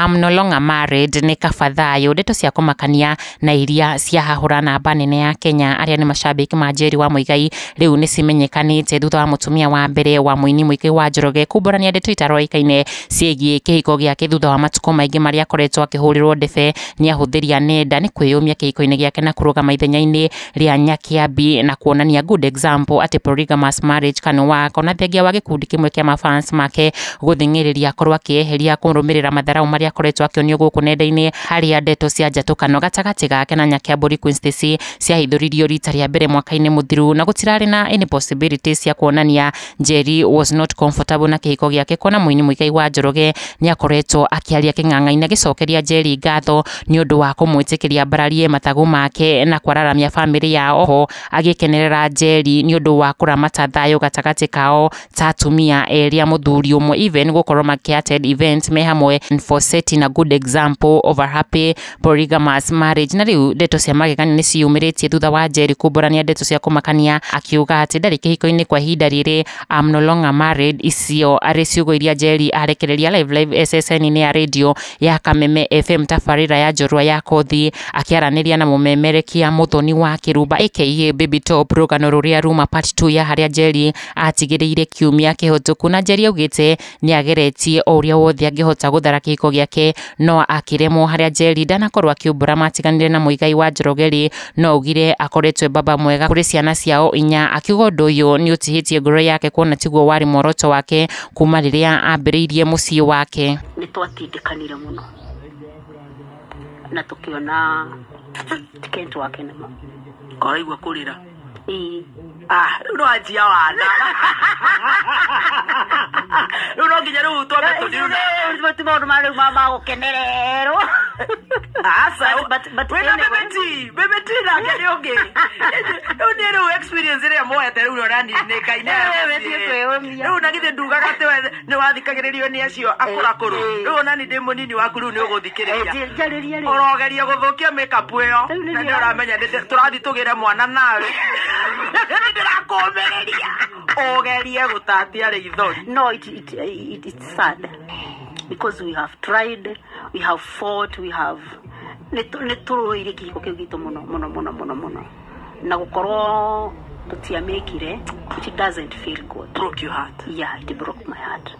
I'm no longer married, nĩ kaba thayũ. Ndeto cia kũmakania na iria ciahahũra namba nene ya Kenya arĩa nĩ macambĩki ma Njeri wa Muigai rĩu nĩ cimenyekanĩte thutha wa mũtumia wa mbere wa mũini Muigai wa Njoroge kumbũrania ndeto itaroĩkaine ciĩgiĩ kĩhiko gĩake thutha wa matukũ maingĩ marĩa akoretwo akĩhũrĩrwo ndebe nĩ ahũthĩri a nenda nĩ kwĩyũmia kĩhiko-inĩ gĩake na kũrũgama ithenya-inĩ rĩa Nyakiambi na kuonania good example atĩ polygamous marriage can work. Ona thengia wa gĩkundi kĩmwe kĩa mafans make gũthing'ĩrĩria akorwo akĩeheria kũrũmĩrĩra matharau marĩa akoretwo akĩonio gũkũ nenda-inĩ, harĩa ndeto cia njatũkano gatagatĩ gake na Nyakiambũri Queen Stacy ciahithũririo rita rĩa mbere mwaka-inĩ mũthiru, na gũtirarĩ na any possibility cia kuonania Njeri was not comfortable na kĩhiko gĩake, kuona mũini Muigai wa Njoroge nĩ akoretwo akĩaria kĩng'ang'a-inĩ agĩcokeria Njeri ngatho nĩ ũndũ wa kũmwĩtĩkĩria ambararie mathagu make na kwararamia bamĩrĩ yao, oho agĩkenerera Njeri nĩ ũndũ wa kũramata thayũ gatagatĩ kao ta atumia erĩ a mũthuri ũmwe, even gũkorwo makĩ attend events me hamwe for setting a good example of a happy polygamous marriage. Na rĩu ndeto cia magegania nĩ ciumĩrĩtie thutha wa Njeri kumbũrania ndeto cia kũmakania akiuga atĩ ndarĩ kĩhiko-inĩ kwa ihinda rĩrĩ, I'm no longer married. Icio arĩ ciugo iria Njeri arekereria live live SSN-inĩ ya radio ya Kameme FM tabarĩra ya Njorua ya Kothi akĩaranĩria na mũmemerekia Muthoni wa Kĩrumba aka Baby Top, rũgano rũrĩa ruma part 2 ya harĩa Njeri atigĩrĩire kiumia kĩhĩtũku. Na Njeri augĩte nĩ ageretie o ũrĩa wothe angĩhota gũthara kĩhiko gĩake no akĩremwo, harĩa Njeri ndanakorwo akiumbũra matiganire na Muigai wa Njoroge rĩ, no augire akoretwo e baba mwega kũrĩ ciana ciao inya, akiuga ũndũ ũyũ nĩ ũtihĩtie ngoro yake kuona tiguo warĩ muoroto wake kuma rĩrĩa ambĩrĩirie mũciĩ wake. Nĩ twatindĩkanire mũno na tũkĩona tikento wake nĩma. Koraigua kũrĩra. Ĩĩ. Ah, rĩu no anjia wana. Rĩu no nginya rĩu twambe tũthiĩ. Ti maũndũ ma rĩu ma gũkenererwo. Aca, But wĩna anyway. Baby T, Baby T nake nĩ ũngĩ. Rĩu niĩ rĩu experience ĩrĩa moete rĩu nĩ nĩ Ngai nĩ We ti kwĩyũmia. Rĩu na githĩ ndugaga atĩ we nĩ wathikagĩrĩrio nĩ acio akũrakũrũ. Rĩu ona ni ndĩ mũnini waku rĩu nĩ ũgũthikĩrĩria. Njarĩria rĩu. Ũrogeria gũthũkia makeup ĩyo Rĩu nĩ na nĩ ũramenya tũrathiĩ tũgĩre mwana nawe. Nĩ ndĩrakũmĩrĩria. Ũgerie gũtatia rĩithori. No, it's sad because we have tried, we have fought, we have nĩ tũrũĩire kĩhiko kĩu gitũ mũno mũno mũno mũno mũno, na gũkorwo tũtiamĩkire, it doesn't feel good. Broke your heart. Yeah, it broke my heart.